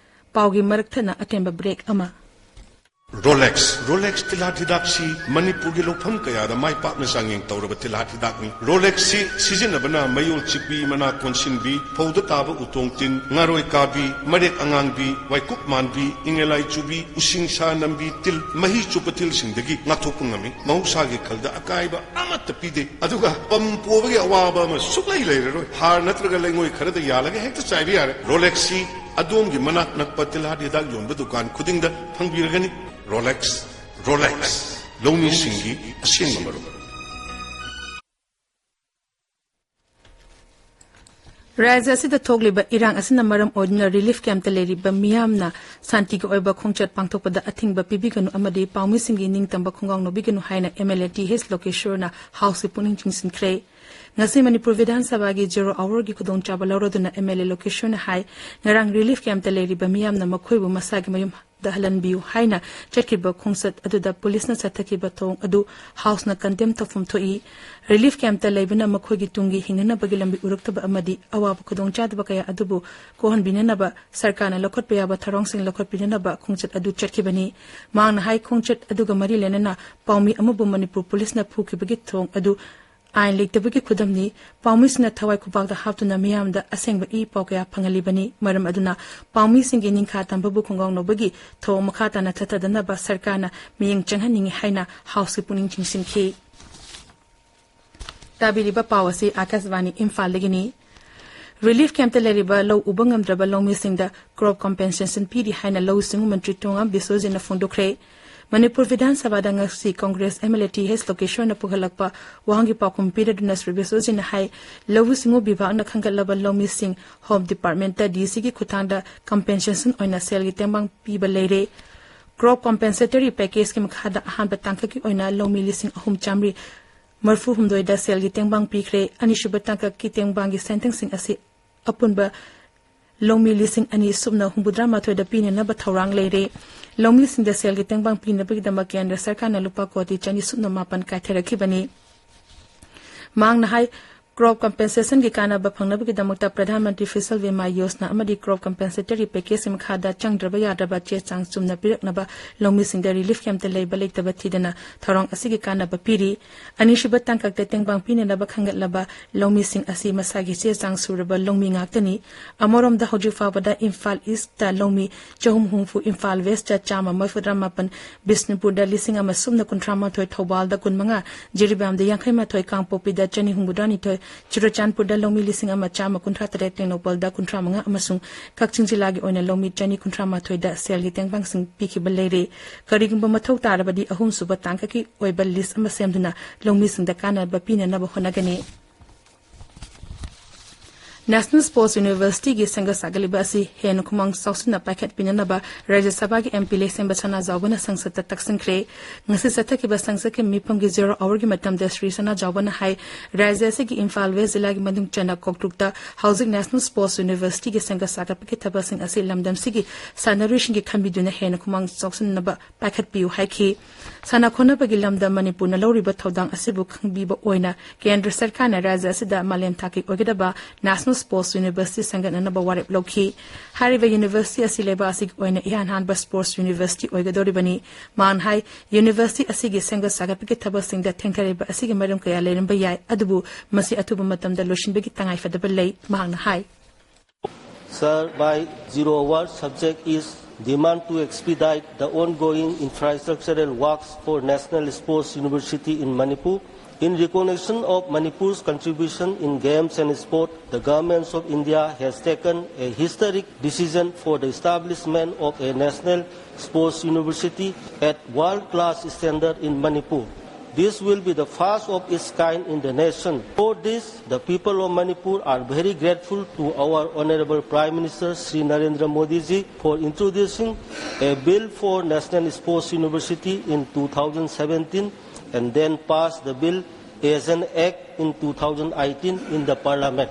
ꯄꯥꯎꯒꯤ ꯃꯔꯛ ꯊꯠꯅ ꯑꯇꯦꯟꯕ ꯕ꯭ꯔꯦꯛ ꯑꯃ꯫ ꯔꯣꯂꯦꯛꯁ꯫ ꯔꯣꯂꯦꯛꯁ ꯇꯤꯜꯍꯥꯠ ꯍꯤꯗꯥꯛꯁꯤ ꯃꯅꯤꯄꯨꯔꯒꯤ ꯂꯧꯐꯝ ꯀꯌꯥꯗ ꯃꯥꯏ ꯄꯥꯛꯅ ꯆꯥꯡꯌꯦꯡ ꯇꯧꯔꯕ ꯇꯤꯜꯍꯥꯠ ꯍꯤꯗꯥꯛꯅꯤ꯫ ꯔꯣꯂꯦꯛꯁꯁꯤ ꯁꯤꯖꯤꯟꯅꯕꯅ ꯃꯌꯣꯜ ꯆꯤꯛꯄꯤ, ꯃꯅꯥ ꯀꯣꯟꯁꯤꯟꯕꯤ, ꯐꯧꯗ ꯇꯥꯕ ꯎꯇꯣꯡ ꯇꯤꯟ, ꯉꯥꯔꯣꯏ ꯀꯥꯕꯤ, ꯃꯔꯦꯛ ꯑꯉꯥꯡꯕꯤ, ꯋꯥꯏꯀꯨꯞ ꯃꯥꯟꯕꯤ, ꯏꯉꯦꯂꯥꯏ ꯆꯨꯕꯤ, ꯎꯁꯤꯡꯁꯥ ꯅꯝꯕꯤ, ꯇꯤꯜ, ꯃꯍꯤ ꯆꯨꯞꯄ ꯇꯤꯜꯁꯤꯡꯗꯒꯤ ꯉꯥꯛꯊꯣꯛꯄ ꯉꯝꯃꯤ꯫ ꯃꯍꯧꯁꯥꯒꯤ ꯈꯜꯗ ꯑꯀꯥꯏꯕ ꯑꯃꯠꯇ ꯄꯤꯗꯦ꯫ ꯑꯗꯨꯒ ꯄꯝ ꯄꯣꯕꯒꯤ ꯑꯋꯥꯕ ꯑꯃ ꯁꯨꯛꯂꯩ ꯂꯩꯔꯔꯣꯏ꯫ ꯍꯥꯔ ꯅꯠꯇ꯭ꯔꯒ ꯂꯩꯉꯣꯏ ꯈꯔꯗ ꯌꯥꯜꯂꯒ ꯍꯦꯛꯇ ꯆꯥꯏꯕ ꯌꯥꯔꯦ꯫ ꯔꯣꯂꯦꯛꯁꯁꯤ ꯑꯗꯣꯝꯒꯤ ꯃꯅꯥꯛ ꯅꯛꯄ ꯇꯤꯜꯍꯥꯠ ꯍꯤꯗꯥꯛ ꯌꯣꯟꯕ ꯗꯨꯀꯥꯟ ꯈꯨꯗꯤꯡꯗ ꯐꯪꯕꯤꯔꯒꯅꯤ꯫ ꯔꯣꯂꯦꯛꯁ, ꯔꯣꯂꯦꯛꯁ, ꯂꯧꯃꯤꯁꯤꯡꯒꯤ ꯑꯁꯦꯡꯕ ꯃꯔꯨꯞ꯫ ꯔꯥꯖ꯭ꯌ ꯑꯁꯤꯗ ꯊꯣꯛꯂꯤꯕ ꯏꯔꯥꯡ ꯑꯁꯤꯅ ꯃꯔꯝ ꯑꯣꯏꯗꯨꯅ ꯔꯤꯂꯤꯐ ꯀꯦꯝꯞꯇ ꯂꯩꯔꯤꯕ ꯃꯤꯌꯥꯝꯅ ꯁꯥꯟꯇꯤꯒꯤ ꯑꯣꯏꯕ ꯈꯣꯡꯆꯠ ꯄꯥꯡꯊꯣꯛꯄꯗ ꯑꯊꯤꯡꯕ ꯄꯤꯕꯤꯒꯅꯨ ꯑꯃꯗꯤ ꯄꯥꯎꯃꯤꯁꯤꯡꯒꯤ ꯅꯤꯡꯇꯝꯕ ꯈꯣꯡꯒꯥꯎꯅꯕꯤꯒꯅꯨ ꯍꯥꯏꯅ M L A T H ꯂꯣꯀꯦꯁ꯭ꯋꯔꯅ ꯍꯥꯎꯁꯀꯤ ꯄꯨꯛꯅꯤꯡ ꯆꯤꯡꯁꯤꯟꯈ꯭ꯔꯦ꯫ ꯉꯁꯤ ꯃꯅꯤꯄꯨꯔ ꯕꯤꯙꯥꯟ ꯁꯚꯥꯒꯤ ꯖꯦꯔꯣ ꯑꯋꯥꯔꯒꯤ ꯈꯨꯗꯣꯡꯆꯥꯕ ꯂꯧꯔꯗꯨꯅ ꯑꯦꯝ ꯑꯦꯜ ꯑꯦ ꯂꯣꯀꯦꯁ꯭ꯋꯔꯅ ꯍꯥꯏ, ꯉꯔꯥꯡ ꯔꯤꯂꯤꯐ ꯀꯦꯝꯞꯇ ꯂꯩꯔꯤꯕ ꯃꯤꯌꯥꯝꯅ ꯃꯈꯣꯏꯕꯨ ꯃꯁꯥꯒꯤ ꯃꯌꯨꯝ ꯗ ꯍꯜꯍꯟꯕꯤꯌꯨ ꯍꯥꯏꯅ ꯆꯠꯈꯤꯕ ꯈꯣꯡꯆꯠ ꯑꯗꯨꯗ ꯄꯨꯂꯤꯁꯅ ꯆꯠꯊꯈꯤꯕ ꯊꯧꯑꯣꯡ ꯑꯗꯨ ꯍꯥꯎꯁꯅ ꯀꯟꯗꯦꯝ ꯇꯧꯐꯝ ꯊꯣꯛꯏ꯫ ꯔꯤꯂꯤꯐ ꯀꯦꯝꯞꯇ ꯂꯩꯕꯅ ꯃꯈꯣꯏꯒꯤ ꯇꯨꯡꯒꯤ ꯍꯤꯡꯅꯅꯕꯒꯤ ꯂꯝꯕꯤ ꯎꯔꯛꯇꯕ ꯑꯃꯗꯤ ꯑꯋꯥꯕ ꯈꯨꯗꯣꯡꯆꯥꯗꯕ ꯀꯌꯥ ꯑꯗꯨꯕꯨ ꯀꯣꯛꯍꯟꯕꯤꯅꯅꯕ ꯁꯔꯀꯥꯔꯅ ꯂꯧꯈꯠꯄ ꯌꯥꯕ ꯊꯧꯔꯥꯡꯁꯤꯡ ꯂꯧꯈꯠꯄꯤꯅꯅꯕ ꯈꯣꯡꯆꯠ ꯑꯗꯨ ꯆꯠꯈꯤꯕꯅꯤ꯫ ꯃꯍꯥꯛꯅ ꯍꯥꯏ, ꯈꯣꯡꯆꯠ ꯑꯗꯨꯒ ꯃꯔꯤ ꯂꯩꯅꯅ ꯄꯥꯎꯃꯤ ꯑꯃꯕꯨ ꯃꯅꯤꯄꯨꯔ ꯄꯨꯂꯤꯁꯅ ꯐꯨꯈꯤꯕꯒꯤ ꯊꯧꯑꯣꯡ ꯑꯗꯨ ꯑꯥꯏꯟ ꯂꯩꯇꯕꯒꯤ ꯈꯨꯗꯝꯅꯤ꯫ ꯄꯥꯎꯃꯤꯁꯤꯡꯅ ꯊꯋꯥꯏ ꯈꯨꯄꯥꯛꯇ ꯍꯥꯞꯇꯨꯅ ꯃꯤꯌꯥꯝꯗ ꯑꯁꯦꯡꯕ ꯏ ꯄꯥꯎ ꯀꯌꯥ ꯐꯪꯍꯜꯂꯤꯕꯅꯤ꯫ ꯃꯔꯝ ꯑꯗꯨꯅ ꯄꯥꯎꯃꯤꯁꯤꯡꯒꯤ ꯅꯤꯡꯈꯥ ꯇꯝꯕꯕꯨ ꯈꯣꯡꯒꯥꯎꯅꯕꯒꯤ ꯊꯧꯑꯣꯡ ꯃꯈꯥ ꯇꯥꯅ ꯆꯠꯊꯗꯅꯕ ꯁꯔꯀꯥꯔꯅ ꯃꯤꯠꯌꯦꯡ ꯆꯪꯍꯟꯅꯤꯡꯏ ꯍꯥꯏꯅ ꯍꯥꯎꯁꯀꯤ ꯄꯨꯛꯅꯤꯡ ꯆꯤꯡꯁꯤꯟꯈꯤ꯫ ꯇꯥꯕꯤꯔꯤꯕ ꯄꯥꯎ ꯑꯁꯤ ꯑꯥꯀꯥꯁꯕꯥꯅꯤ ꯏꯝꯐꯥꯜꯗꯒꯤꯅꯤ꯫ ꯔꯤꯂꯤꯐ ꯀꯦꯝꯞꯇ ꯂꯩꯔꯤꯕ ꯂꯧ ꯎꯕ ꯉꯝꯗ꯭ꯔꯕ ꯂꯧꯃꯤꯁꯤꯡꯗ ꯀ꯭ꯔꯣꯞ ꯀꯝꯄꯦꯟꯁꯦꯁꯟ ꯄꯤꯔꯤ ꯍꯥꯏꯅ ꯂꯧꯎ ꯁꯤꯡꯎ ꯃꯟꯇ꯭ꯔꯤ ꯇꯣꯉꯥꯝ ꯕꯤꯁ꯭ꯋꯖꯤꯠꯅ ꯐꯣꯡꯗꯣꯛꯈ꯭ꯔꯦ꯫ ꯃꯅꯤꯄꯨꯔ ꯕꯤꯙꯥꯟ ꯁꯚꯥꯗ ꯉꯁꯤ Congress M L A T H ꯂꯣꯀꯦꯁ꯭ꯋꯔꯅ ꯄꯨꯈꯠꯂꯛꯄ ꯋꯥꯍꯪꯒꯤ ꯄꯥꯎꯈꯨꯝ ꯄꯤꯔꯗꯨꯅ ꯁ꯭ꯔꯤ ꯕꯤꯁ꯭ꯋꯖꯤꯠꯅ ꯍꯥꯏ, ꯂꯧꯎ ꯁꯤꯡꯎ ꯕꯤꯚꯥꯒꯅ ꯈꯟꯒꯠꯂꯕ ꯂꯧꯃꯤꯁꯤꯡ ꯍꯣꯝ ꯗꯤꯄꯥꯔꯠꯃꯦꯟꯠꯇ ꯗꯤ ꯁꯤꯒꯤ ꯈꯨꯠꯊꯥꯡꯗ ꯀꯝꯄꯦꯟꯁꯦꯁꯟ ꯑꯣꯏꯅ ꯁꯦꯜꯒꯤ ꯇꯦꯡꯕꯥꯡ ꯄꯤꯕ ꯂꯩꯔꯦ꯫ ꯀ꯭ꯔꯣꯞ ꯀꯝꯄꯦꯟꯁꯦꯇꯔꯤ ꯄꯦꯀꯦꯖꯀꯤ ꯃꯈꯥꯗ ꯑꯍꯥꯟꯕ ꯇꯥꯡꯀꯛꯀꯤ ꯑꯣꯏꯅ ꯂꯧꯃꯤ ꯂꯤꯁꯤꯡ ꯑꯍꯨꯝ ꯆꯥꯃꯔꯤ ꯃꯔꯤꯐꯨ ꯍꯨꯝꯗꯣꯏꯗ ꯁꯦꯜꯒꯤ ꯇꯦꯡꯕꯥꯡ ꯄꯤꯈ꯭ꯔꯦ꯫ ꯑꯅꯤꯁꯨꯕ ꯇꯥꯡꯀꯛꯀꯤ ꯇꯦꯡꯕꯥꯡꯒꯤ ꯁꯦꯟꯊꯪꯁꯤꯡ ꯑꯁꯤ ꯑꯄꯨꯟꯕ ꯂꯧꯃꯤ ꯂꯤꯁꯤꯡ ꯑꯅꯤ ꯁꯨꯞꯅ ꯍꯨꯝꯐꯨꯇꯔꯥ ꯃꯥꯊꯣꯏꯗ ꯄꯤꯅꯅꯕ ꯊꯧꯔꯥꯡ ꯂꯩꯔꯦ꯫ ꯂꯧꯃꯤꯁꯤꯡꯗ ꯁꯦꯜꯒꯤ ꯇꯦꯡꯕꯥꯡ ꯄꯤꯅꯕꯒꯤꯗꯃꯛ ꯀꯦꯟꯗ꯭ꯔ ꯁꯔꯀꯥꯔꯅ ꯂꯨꯄꯥ ꯀꯣꯇꯤ ꯆꯅꯤ ꯁꯨꯞꯅ ꯃꯥꯄꯟ ꯀꯥꯏꯊꯔꯛꯈꯤꯕꯅꯤ꯫ ꯃꯍꯥꯛꯅ ꯍꯥꯏ, Crop compensationꯒꯤ ꯀꯥꯟꯅꯕ ꯐꯪꯅꯕꯒꯤꯗꯃꯛꯇ Pradhan Mantri Fasal Bima Yojana ꯑꯃꯗꯤ Crop Compensatory Packageꯀꯤ ꯃꯈꯥꯗ ꯆꯪꯗ꯭ꯔꯕ ꯌꯥꯗ꯭ꯔꯕ ꯆꯦ ꯆꯥꯡ ꯆꯨꯝꯅ ꯄꯤꯔꯛꯅꯕ ꯂꯧꯃꯤꯁꯤꯡꯗ relief campꯇ ꯂꯩꯕ ꯂꯩꯇꯕ ꯊꯤꯗꯅ ꯊꯧꯔꯥꯡ ꯑꯁꯤꯒꯤ ꯀꯥꯟꯅꯕ ꯄꯤꯔꯤ꯫ ꯑꯅꯤꯁꯨꯕ ꯇꯥꯡꯀꯛꯇ ꯇꯦꯡꯕꯥꯡ ꯄꯤꯅꯅꯕ ꯈꯟꯒꯠꯂꯕ ꯂꯧꯃꯤꯁꯤꯡ ꯑꯁꯤ ꯃꯁꯥꯒꯤ ꯆꯦ ꯆꯥꯡ ꯁꯨꯔꯕ ꯂꯧꯃꯤ ꯉꯥꯛꯇꯅꯤ꯫ ꯑꯃꯔꯣꯝꯗ ꯍꯧꯖꯤꯛ ꯐꯥꯎꯕꯗ ꯏꯝꯐꯥꯜ Eastꯇ ꯂꯧꯃꯤ ꯆꯍꯨꯝ ꯍꯨꯝꯐꯨ, ꯏꯝꯐꯥꯜ Westꯇ ꯆꯥꯝꯃ ꯃꯔꯤꯐꯨꯇꯔꯥ ꯃꯥꯄꯟ, ꯕꯤꯁꯅꯨꯄꯨꯔꯗ ꯂꯤꯁꯤꯡ ꯑꯃ ꯁꯨꯞꯅ ꯀꯨꯟꯊ꯭ꯔꯥ ꯃꯥꯊꯣꯏ, ꯊꯧꯕꯥꯜꯗ ꯀꯨꯟꯃꯉꯥ, ꯖꯤꯔꯤꯕꯥꯝꯗ ꯌꯥꯡꯈꯩ ꯃꯥꯊꯣꯏ, ꯀꯥꯡꯄꯣꯛꯄꯤꯗ ꯆꯅꯤ ꯍꯨꯝꯐꯨ ꯇꯔꯥꯅꯤꯊꯣꯏ, ꯆꯨꯔꯆꯥꯟꯄꯨꯔꯗ ꯂꯧꯃꯤ ꯂꯤꯁꯤꯡ ꯑꯃ ꯆꯥꯝꯃ ꯀꯨꯟꯊ꯭ꯔꯥ ꯇꯔꯦꯠ, ꯇꯦꯡꯅꯧꯄꯜꯗ ꯀꯨꯟꯊ꯭ꯔꯥ ꯃꯉꯥ ꯑꯃꯁꯨꯡ ꯀꯛꯆꯤꯡ ꯖꯤꯂꯥꯒꯤ ꯑꯣꯏꯅ ꯂꯧꯃꯤ ꯆꯅꯤ ꯀꯨꯟꯊ꯭ꯔꯥ ꯃꯥꯊꯣꯏꯗ ꯁꯦꯜꯒꯤ ꯇꯦꯡꯕꯥꯡꯁꯤꯡ ꯄꯤꯈꯤꯕ ꯂꯩꯔꯦ꯫ ꯀꯔꯤꯒꯨꯝꯕ ꯃꯊꯧ ꯇꯥꯔꯕꯗꯤ ꯑꯍꯨꯝꯁꯨꯕ ꯇꯥꯡꯀꯛꯀꯤ ꯑꯣꯏꯕ list ꯑꯃ ꯁꯦꯝꯗꯨꯅ ꯂꯧꯃꯤꯁꯤꯡꯗ ꯀꯥꯟꯅꯕ ꯄꯤꯅꯅꯕ ꯍꯣꯠꯅꯒꯅꯤ꯫ National Sports Universityꯒꯤ ꯁꯦꯝꯒꯠ ꯁꯥꯒꯠꯂꯤꯕ ꯑꯁꯤ ꯍꯦꯟꯅ ꯈꯨꯃꯥꯡ ꯆꯥꯎꯁꯤꯟꯅ ꯄꯥꯏꯈꯠꯄꯤꯅꯅꯕ ꯔꯥꯖ꯭ꯌ ꯁꯚꯥꯒꯤ MP ꯂꯩꯁꯦꯝꯕ ꯁꯅꯥꯖꯥꯎꯕꯅ ꯁꯪꯁꯠꯇ ꯇꯛꯁꯤꯟꯈ꯭ꯔꯦ꯫ ꯉꯁꯤ ꯆꯠꯊꯈꯤꯕ ꯁꯪꯁꯠꯀꯤ ꯃꯤꯐꯝꯒꯤ zero hourꯒꯤ ꯃꯇꯝꯗ ꯁ꯭ꯔꯤ ꯁꯅꯥꯖꯥꯎꯕꯅ ꯍꯥꯏ, ꯔꯥꯖ꯭ꯌ ꯑꯁꯤꯒꯤ ꯏꯝꯐꯥꯜ West ꯖꯤꯂꯥꯒꯤ ꯃꯅꯨꯡ ꯆꯟꯅ ꯀꯣꯛꯇ꯭ꯔꯨꯛꯇ ꯍꯧꯖꯤꯛ National Sports Universityꯒꯤ ꯁꯦꯝꯒꯠ ꯁꯥꯒꯠꯄꯒꯤ ꯊꯕꯛꯁꯤꯡ ꯑꯁꯤ ꯂꯝꯗꯝꯁꯤꯒꯤ ꯁꯥꯟꯅꯔꯣꯏꯁꯤꯡꯒꯤ ꯈꯟꯕꯤꯗꯨꯅ ꯍꯦꯟꯅ ꯈꯨꯃꯥꯡ ꯆꯥꯎꯁꯤꯟꯅꯕ ꯄꯥꯏꯈꯠꯄꯤꯌꯨ ꯍꯥꯏꯈꯤ꯫ ꯁꯥꯟꯅ ꯈꯣꯠꯅꯕꯒꯤ ꯂꯝꯗ ꯃꯅꯤꯄꯨꯔꯅ ꯂꯧꯔꯤꯕ ꯊꯧꯗꯥꯡ ꯑꯁꯤꯕꯨ ꯈꯪꯕꯤꯕ ꯑꯣꯏꯅ ꯀꯦꯟꯗ꯭ꯔ ꯁꯔꯀꯥꯔꯅ ꯔꯥꯖ꯭ꯌ ꯑꯁꯤꯗ ꯃꯥꯂꯦꯝ ꯊꯥꯛꯀꯤ ꯑꯣꯏꯒꯗꯕ National Sports University ꯁꯦꯝꯒꯠꯅꯅꯕ ꯋꯥꯔꯦꯞ ꯂꯧꯈꯤ꯫ ꯍꯥꯏꯔꯤꯕ university ꯑꯁꯤ ꯂꯩꯕꯥꯛ ꯑꯁꯤꯒꯤ ꯑꯣꯏꯅ ꯏꯍꯥꯟ ꯍꯥꯟꯕ sports university ꯑꯣꯏꯒꯗꯧꯔꯤꯕꯅꯤ꯫ ꯃꯍꯥꯛꯅ ꯍꯥꯏ, university ꯑꯁꯤꯒꯤ ꯁꯦꯝꯒꯠ ꯁꯥꯒꯠꯄꯒꯤ ꯊꯕꯛꯁꯤꯡꯗ ꯊꯦꯡꯊꯔꯤꯕ ꯑꯁꯤꯒꯤ ꯃꯔꯝ ꯀꯌꯥ ꯂꯩꯔꯝꯕ ꯌꯥꯏ, ꯑꯗꯨꯕꯨ ꯃꯁꯤ ꯑꯊꯨꯕ ꯃꯇꯝꯗ ꯂꯣꯏꯁꯤꯟꯕꯒꯤ ꯇꯉꯥꯏꯐꯗꯕ ꯂꯩ, ꯃꯍꯥꯛꯅ ꯍꯥꯏ꯫ Sir, my zero hour subject is demand to expedite the ongoing infrastructural works for National Sports University in Manipur. In recognition of Manipur's contribution in games and sport, the Government of India has taken a historic decision for the establishment of a National Sports University at world-class standard in Manipur. This will be the first of its kind in the nation. For this, the people of Manipur are very grateful to our Honorable Prime Minister Shri Narendra Modi ji for introducing a bill for National Sports University in two thousand seventeen and then passed the bill as an act in two thousand eighteen in the Parliament.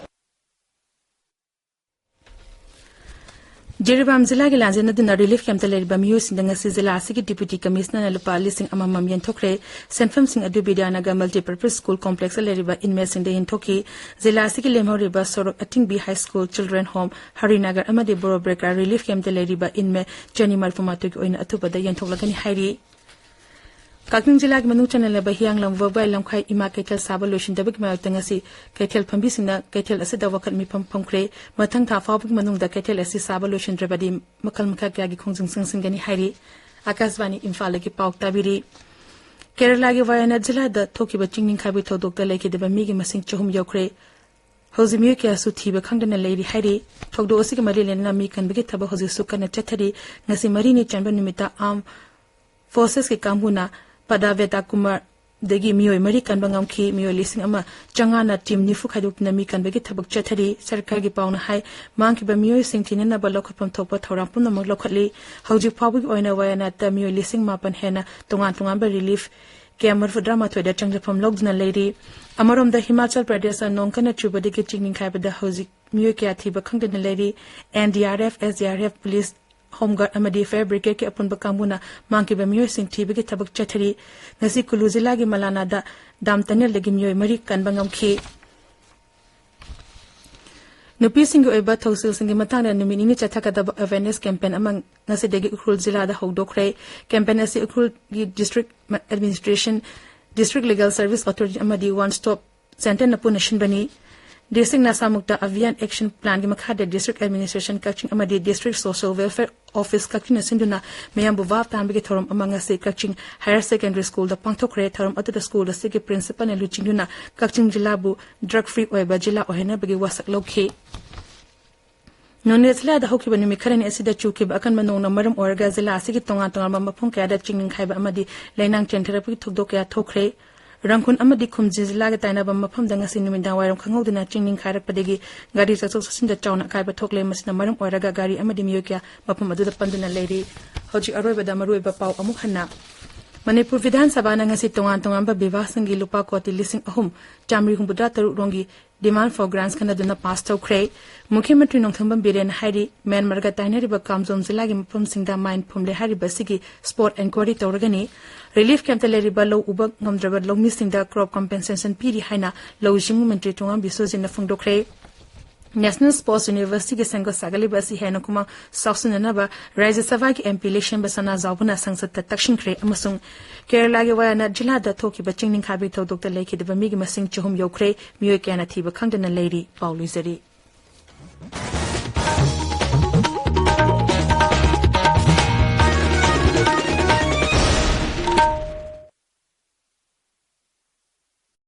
Jiribam ꯖꯤꯂꯥꯒꯤ ꯂꯥꯟꯖꯦꯟꯅꯗꯨꯅ relief ꯀꯦꯝꯞꯇ ꯂꯩꯔꯤꯕ ꯃꯤꯑꯣꯏꯁꯤꯡꯗ ꯉꯁꯤ ꯖꯤꯂꯥ ꯑꯁꯤꯒꯤ deputy ꯀꯃꯤꯁꯅꯔꯅ ꯂꯨꯄꯥ ꯂꯤꯁꯤꯡ ꯑꯃꯃꯝ ꯌꯦꯟꯊꯣꯛꯈ꯭ꯔꯦ꯫ ꯁꯦꯟꯐꯝꯁꯤꯡ ꯑꯗꯨ ꯕꯤꯗ꯭ꯌꯥꯅꯒꯔ ꯃꯜꯇꯤꯄꯔꯄꯁ ꯁ꯭ꯀꯨꯜ ꯀꯣꯝꯄ꯭ꯂꯦꯛꯁꯇ ꯂꯩꯔꯤꯕ ꯏꯟꯃꯦꯠꯁꯤꯡꯗ ꯌꯦꯟꯊꯣꯛꯈꯤ꯫ ꯖꯤꯂꯥ ꯑꯁꯤꯒꯤ ꯂꯦꯝꯍꯧꯔꯤꯕ ꯁꯣꯔꯣꯛ ꯑꯊꯤꯡꯕꯤ high school, children home, Harinagar ꯑꯃꯗꯤ ꯕꯣꯔꯣ ꯕ꯭ꯔꯦꯀꯥ ꯔꯤꯂꯤꯐ ꯀꯦꯝꯞꯇ ꯂꯩꯔꯤꯕ ꯏꯟꯃꯦꯠ ꯆꯅꯤ ꯃꯔꯤꯐꯨ ꯃꯥꯊꯣꯏꯒꯤ ꯑꯣꯏꯅ ꯑꯊꯨꯕꯗ ꯌꯦꯟꯊꯣꯛꯂꯒꯅꯤ ꯍꯥꯏꯔꯤ꯫ ꯀꯛꯆꯤꯡ ꯖꯤꯂꯥꯒꯤ ꯃꯅꯨꯡ ꯆꯟꯅꯂꯕ ꯍꯤꯌꯥꯡꯂꯝ ꯋꯥꯕꯥꯏ ꯂꯝꯈꯥꯏ ꯏꯃꯥ ꯀꯩꯊꯦꯜ ꯁꯥꯕ ꯂꯣꯏꯁꯤꯟꯗꯕꯒꯤ ꯃꯥꯌꯣꯛꯇ ꯉꯁꯤ ꯀꯩꯊꯦꯜ ꯐꯝꯕꯤꯁꯤꯡꯅ ꯀꯩꯊꯦꯜ ꯑꯁꯤꯗ ꯋꯥꯀꯠ ꯃꯤꯐꯝ ꯐꯝꯈ꯭ꯔꯦ꯫ ꯃꯊꯪ ꯊꯥ ꯐꯥꯎꯕꯒꯤ ꯃꯅꯨꯡꯗ ꯀꯩꯊꯦꯜ ꯑꯁꯤ ꯁꯥꯕ ꯂꯣꯏꯁꯤꯟꯗ꯭ꯔꯕꯗꯤ ꯃꯈꯜ ꯃꯈꯥ ꯀꯌꯥꯒꯤ ꯈꯣꯡꯖꯪ ꯆꯪꯁꯤꯟꯒꯅꯤ ꯍꯥꯏꯔꯤ꯫ ꯑꯀꯥꯁꯕꯥꯅꯤ ꯏꯝꯐꯥꯜꯗꯒꯤ ꯄꯥꯎ ꯇꯥꯕꯤꯔꯤ꯫ ꯀꯦꯔꯂꯥꯒꯤ ꯋꯥꯌꯥꯅꯥꯗ ꯖꯤꯂꯥꯗ ꯊꯣꯛꯈꯤꯕ ꯆꯤꯡ ꯅꯤꯡꯈꯥꯏꯕꯒꯤ ꯊꯧꯗꯣꯛꯇ ꯂꯩꯈꯤꯗꯕ ꯃꯤꯒꯤ ꯃꯁꯤꯡ ꯆꯍꯨꯝ ꯌꯧꯈ꯭ꯔꯦ꯫ ꯍꯧꯖꯤꯛ ꯃꯤꯑꯣꯏ ꯀꯌꯥꯁꯨ ꯊꯤꯕ ꯈꯪꯗꯅ ꯂꯩꯔꯤ ꯍꯥꯏꯔꯤ꯫ ꯊꯧꯗꯣꯛ ꯑꯁꯤꯒꯤ ꯃꯔꯤ ꯂꯩꯅꯅ ꯃꯤ ꯀꯟꯕꯒꯤ ꯊꯕꯛ ꯍꯧꯖꯤꯛꯁꯨ ꯀꯟꯅ ꯆꯠꯊꯔꯤ꯫ ꯉꯁꯤ ꯃꯔꯤꯅꯤ ꯆꯟꯕ ꯅꯨꯃꯤꯠꯇ ꯑꯥꯔꯝ ꯐꯣꯔꯁꯦꯁꯀꯤ ꯀꯥꯡꯕꯨꯅ ꯄꯗꯥꯕꯦꯇꯥ ꯀꯨꯃꯥꯔꯗꯒꯤ ꯃꯤꯑꯣꯏ ꯃꯔꯤ ꯀꯟꯕ ꯉꯝꯈꯤ꯫ ꯃꯤꯑꯣꯏ ꯂꯤꯁꯤꯡ ꯑꯃ ꯆꯥꯝꯃꯉꯥꯅ ꯇꯤꯝ ꯅꯤꯐꯨ ꯈꯥꯏꯗꯣꯛꯇꯨꯅ ꯃꯤ ꯀꯟꯕꯒꯤ ꯊꯕꯛ ꯆꯠꯊꯔꯤ꯫ ꯁꯔꯀꯥꯔꯒꯤ ꯄꯥꯎꯅ ꯍꯥꯏ, ꯃꯥꯡꯈꯤꯕ ꯃꯤꯑꯣꯏꯁꯤꯡ ꯊꯤꯅꯅꯕ ꯂꯧꯈꯠꯐꯝ ꯊꯣꯛꯄ ꯊꯧꯔꯥꯡ ꯄꯨꯝꯅꯃꯛ ꯂꯧꯈꯠꯂꯤ꯫ ꯍꯧꯖꯤꯛ ꯐꯥꯎꯕꯒꯤ ꯑꯣꯏꯅ ꯋꯥꯌꯥꯅꯥꯗ ꯃꯤꯑꯣꯏ ꯂꯤꯁꯤꯡ ꯃꯥꯄꯟ ꯍꯦꯟꯅ ꯇꯣꯉꯥꯟ ꯇꯣꯉꯥꯟꯕ ꯔꯤꯂꯤꯐ ꯀꯦꯝꯞ ꯃꯔꯤꯐꯨꯇꯔꯥ ꯃꯥꯊꯣꯏꯗ ꯆꯪꯖꯐꯝ ꯂꯧꯗꯨꯅ ꯂꯩꯔꯤ꯫ ꯑꯃꯔꯣꯝꯗ, ꯍꯤꯃꯥꯆꯜ ꯄ꯭ꯔꯗꯦꯁꯇ ꯅꯣꯡ ꯀꯟꯅ ꯆꯨꯕꯗꯒꯤ ꯆꯤꯡ ꯅꯤꯡꯈꯥꯏꯕꯗ ꯍꯧꯖꯤꯛ ꯃꯤꯑꯣꯏ ꯀꯌꯥ ꯊꯤꯕ ꯈꯪꯗꯅ ꯂꯩꯔꯤ꯫ N D R F, S D R F, police, home guard ꯑꯃꯗꯤ ꯐꯥꯌꯔ ꯕ꯭ꯔꯤꯒꯦꯗꯀꯤ ꯑꯄꯨꯟꯕ ꯀꯥꯡꯕꯨꯅ ꯃꯥꯡꯈꯤꯕ ꯃꯤꯑꯣꯏꯁꯤꯡ ꯊꯤꯕꯒꯤ ꯊꯕꯛ ꯆꯠꯊꯔꯤ꯫ ꯉꯁꯤ ꯀꯨꯂꯨ ꯖꯤꯂꯥꯒꯤ ꯃꯂꯥꯅꯥꯗ ꯗꯥꯝ ꯇꯅꯦꯜꯗꯒꯤ ꯃꯤꯑꯣꯏ ꯃꯔꯤ ꯀꯟꯕ ꯉꯝꯈꯤ꯫ ꯅꯨꯄꯤꯁꯤꯡꯒꯤ ꯑꯣꯏꯕ ꯊꯧꯁꯤꯜꯁꯤꯡꯒꯤ ꯃꯇꯥꯡꯗ ꯅꯨꯃꯤꯠ ꯅꯤꯅꯤ ꯆꯠꯊꯒꯗꯕ ꯑꯦꯋꯦꯔꯅꯦꯁ ꯀꯦꯝꯄꯦꯟ ꯑꯃ ꯉꯁꯤꯗꯒꯤ ꯎꯈ꯭ꯔꯨꯜ ꯖꯤꯂꯥꯗ ꯍꯧꯗꯣꯛꯈ꯭ꯔꯦ꯫ ꯀꯦꯝꯄꯦꯟ ꯑꯁꯤ ꯎꯈ꯭ꯔꯨꯜꯒꯤ district administration, district legal service authority ꯑꯃꯗꯤ ꯋꯥꯟ ꯁ꯭ꯇꯣꯞ ꯁꯦꯟꯇꯔꯅ ꯄꯨꯟꯅ ꯁꯤꯟꯕꯅꯤ꯫ ꯗꯤꯁꯇ꯭ꯔꯤꯛ ꯅꯁꯥꯃꯨꯛꯇ ꯑꯚꯤꯌꯥꯟ ꯑꯦꯛꯁꯟ ꯄ꯭ꯂꯥꯟꯒꯤ ꯃꯈꯥꯗ ꯗꯤꯁꯇ꯭ꯔꯤꯛ ꯑꯦꯗꯃꯤꯅꯤꯁꯇ꯭ꯔꯦꯁꯟ ꯀꯛꯆꯤꯡ ꯑꯃꯗꯤ ꯗꯤꯁꯇ꯭ꯔꯤꯛ ꯁꯣꯁꯤꯌꯦꯜ ꯋꯦꯜꯐꯤꯌꯔ ꯑꯣꯐꯤꯁ ꯀꯛꯆꯤꯡꯅ ꯁꯤꯟꯗꯨꯅ ꯃꯤꯌꯥꯝꯕꯨ ꯚꯥꯞ ꯇꯥꯍꯟꯕꯒꯤ ꯊꯧꯔꯝ ꯑꯃ ꯉꯁꯤ ꯀꯛꯆꯤꯡ ꯍꯥꯌꯔ ꯁꯦꯀꯦꯟꯗꯔꯤ ꯁ꯭ꯀꯨꯜꯗ ꯄꯥꯡꯊꯣꯛꯈ꯭ꯔꯦ꯫ ꯊꯧꯔꯝ ꯑꯗꯨꯗ ꯁ꯭ꯀꯨꯜ ꯑꯁꯤꯒꯤ ꯄ꯭ꯔꯤꯟꯁꯤꯄꯥꯜꯅ ꯂꯨꯆꯤꯡꯗꯨꯅ ꯀꯛꯆꯤꯡ ꯖꯤꯂꯥꯕꯨ ꯗ꯭ꯔꯒ ꯐ꯭ꯔꯤ ꯑꯣꯏꯕ ꯖꯤꯂꯥ ꯑꯣꯏꯍꯟꯅꯕꯒꯤ ꯋꯥꯁꯛ ꯂꯧꯈꯤ꯫ ꯅꯣꯅꯦ ꯖꯤꯂꯥꯗ ꯍꯧꯈꯤꯕ ꯅꯨꯃꯤꯠ ꯈꯔꯅꯤ ꯑꯁꯤꯗ ꯆꯨꯈꯤꯕ ꯑꯀꯟꯕ ꯅꯣꯡꯅ ꯃꯔꯝ ꯑꯣꯏꯔꯒ ꯖꯤꯂꯥ ꯑꯁꯤꯒꯤ ꯇꯣꯉꯥꯟ ꯇꯣꯉꯥꯟꯕ ꯃꯐꯝ ꯀꯌꯥꯗ ꯆꯤꯡ ꯅꯤꯡꯈꯥꯏꯕ ꯑꯃꯗꯤ ꯂꯩꯅꯥꯡ ꯆꯦꯟꯊꯔꯛꯄꯒꯤ ꯊꯧꯗꯣꯛ ꯀꯌꯥ ꯊꯣꯛꯈ꯭ꯔꯦ꯫ ꯔꯪꯈꯨꯟ ꯑꯃꯗꯤ ꯈꯨꯝꯖꯤ ꯖꯤꯂꯥꯒ ꯇꯥꯏꯅꯕ ꯃꯐꯝꯗ ꯉꯁꯤ ꯅꯨꯃꯤꯗꯥꯡ ꯋꯥꯏꯔꯝ ꯈꯪꯍꯧꯗꯅ ꯆꯤꯡ ꯅꯤꯡꯈꯥꯏꯔꯛꯄꯗꯒꯤ ꯒꯥꯔꯤ ꯆꯠꯊꯣꯛ ꯆꯠꯁꯤꯟꯗ ꯆꯥꯎꯅ ꯑꯀꯥꯏꯕ ꯊꯣꯛꯂꯦ꯫ ꯃꯁꯤꯅ ꯃꯔꯝ ꯑꯣꯏꯔꯒ ꯒꯥꯔꯤ ꯑꯃꯗꯤ ꯃꯤꯑꯣꯏ ꯀꯌꯥ ꯃꯐꯝ ꯑꯗꯨꯗ ꯄꯟꯗꯨꯅ ꯂꯩꯔꯤ꯫ ꯍꯧꯖꯤꯛ ꯑꯔꯣꯏꯕꯗ ꯃꯔꯨꯑꯣꯏꯕ ꯄꯥꯎ ꯑꯃꯨꯛ ꯍꯟꯅ꯫ ꯃꯅꯤꯄꯨꯔ ꯕꯤꯙꯥꯟ ꯁꯚꯥꯅ ꯉꯁꯤ ꯇꯣꯉꯥꯟ ꯇꯣꯉꯥꯟꯕ ꯕꯤꯚꯥꯒꯁꯤꯡꯒꯤ ꯂꯨꯄꯥ ꯀꯣꯇꯤ ꯂꯤꯁꯤꯡ ꯑꯍꯨꯝ ꯆꯥꯃꯔꯤ ꯍꯨꯝꯐꯨꯇꯔꯥ ꯇꯔꯨꯛ ꯔꯣꯝꯒꯤ demand for grants ꯈꯟꯅꯗꯨꯅ ꯄꯥꯁ ꯇꯧꯈ꯭ꯔꯦ꯫ ꯃꯨꯈ꯭ꯌ ꯃꯟꯇ꯭ꯔꯤ ꯅꯣꯡꯊꯣꯝꯕꯝ ꯕꯤꯔꯦꯟꯅ ꯍꯥꯏꯔꯤ, ꯃ꯭ꯌꯥꯟꯃꯥꯔꯒ ꯇꯥꯏꯅꯔꯤꯕ ꯀꯥꯝꯖꯣꯡ ꯖꯤꯂꯥꯒꯤ ꯃꯐꯝꯁꯤꯡꯗ ꯃꯥꯏꯟ ꯐꯨꯝꯂꯦ ꯍꯥꯏꯔꯤꯕ ꯑꯁꯤꯒꯤ spot enquiry ꯇꯧꯔꯒꯅꯤ꯫ ꯔꯤꯂꯤꯐ ꯀꯦꯝꯞꯇ ꯂꯩꯔꯤꯕ ꯂꯧ ꯎꯕ ꯉꯝꯗ꯭ꯔꯕ ꯂꯧꯃꯤꯁꯤꯡꯗ ꯀ꯭ꯔꯣꯞ ꯀꯝꯄꯦꯟꯁꯦꯁꯟ ꯄꯤꯔꯤ ꯍꯥꯏꯅ ꯂꯧꯎ ꯁꯤꯡꯎ ꯃꯟꯇ꯭ꯔꯤ ꯇꯣꯉꯥꯝ ꯕꯤꯁꯣꯖꯤꯠꯅ ꯐꯣꯡꯗꯣꯛꯈ꯭ꯔꯦ꯫ ꯅꯦꯁꯅꯦꯜ ꯁ꯭ꯄꯣꯔꯠꯁ ꯌꯨꯅꯤꯚꯔꯁꯤꯇꯤꯒꯤ ꯁꯦꯝꯒꯠ ꯁꯥꯒꯠꯂꯤꯕ ꯑꯁꯤ ꯍꯦꯟꯅ ꯈꯨꯃꯥꯡ ꯆꯥꯎꯁꯤꯟꯅꯅꯕ ꯔꯥꯖ꯭ꯌ ꯁꯚꯥꯒꯤ ꯑꯦꯝ ꯄꯤ ꯂꯩꯁꯦꯝꯕ ꯁꯅꯥꯖꯥꯎꯕꯅ ꯁꯪꯁꯗꯇ ꯇꯛꯁꯤꯟꯈ꯭ꯔꯦ ꯑꯃꯁꯨꯡ ꯀꯦꯔꯂꯥꯒꯤ ꯋꯥꯌꯥꯅꯥꯗ ꯖꯤꯂꯥꯗ ꯊꯣꯛꯈꯤꯕ ꯆꯤꯡ ꯅꯤꯡꯈꯥꯏꯕꯒꯤ ꯊꯧꯗꯣꯛꯇ ꯂꯩꯈꯤꯗꯕ ꯃꯤꯒꯤ ꯃꯁꯤꯡ ꯆꯍꯨꯝ ꯌꯧꯈ꯭ꯔꯦ꯫ ꯃꯤꯑꯣꯏ ꯀꯌꯥꯅ ꯊꯤꯕ ꯈꯪꯗꯅ ꯂꯩꯔꯤ꯫ ꯄꯥꯎ ꯂꯣꯏꯖꯔꯤ꯫